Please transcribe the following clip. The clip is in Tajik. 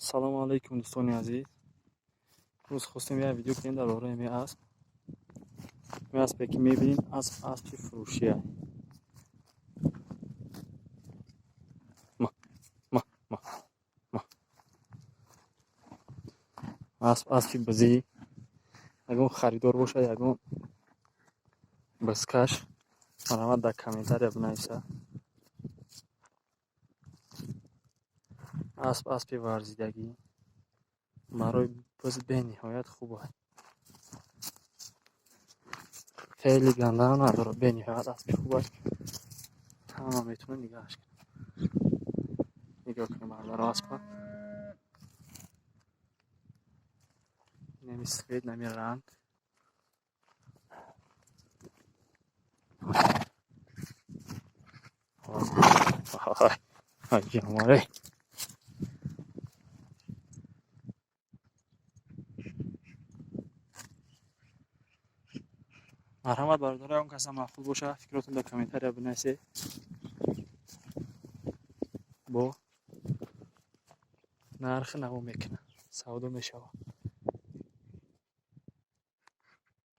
Салому алайкум, дӯстони азиз. Имрӯз хостем як видео кунем дар бораи ҳамин асп. Ҳамин аспе, ки мебинед, асп аспи фурӯшия. Ма, ма, ма, ма. Асп аспи бизӣ. Ягон харидор бошад, ягон бизкаш, марҳамат, дар комментария бинависад. Асп аспи варзидагӣ, барои биз бениҳоят хуб аст. Хеле гандаам надорад, бениҳоят аспи хуб аст. Ҳама метавонад нигаҳаш кунад. Нигоҳ кунед, бародаро, аспа. Инами свет, нами ранг. Ай, ҷаморе. Марҳамат, бародаро, ягон каса маъқул боша, фикротон дар комментария бинависед. Бо нархи наво мекунад. Савдо мешавад.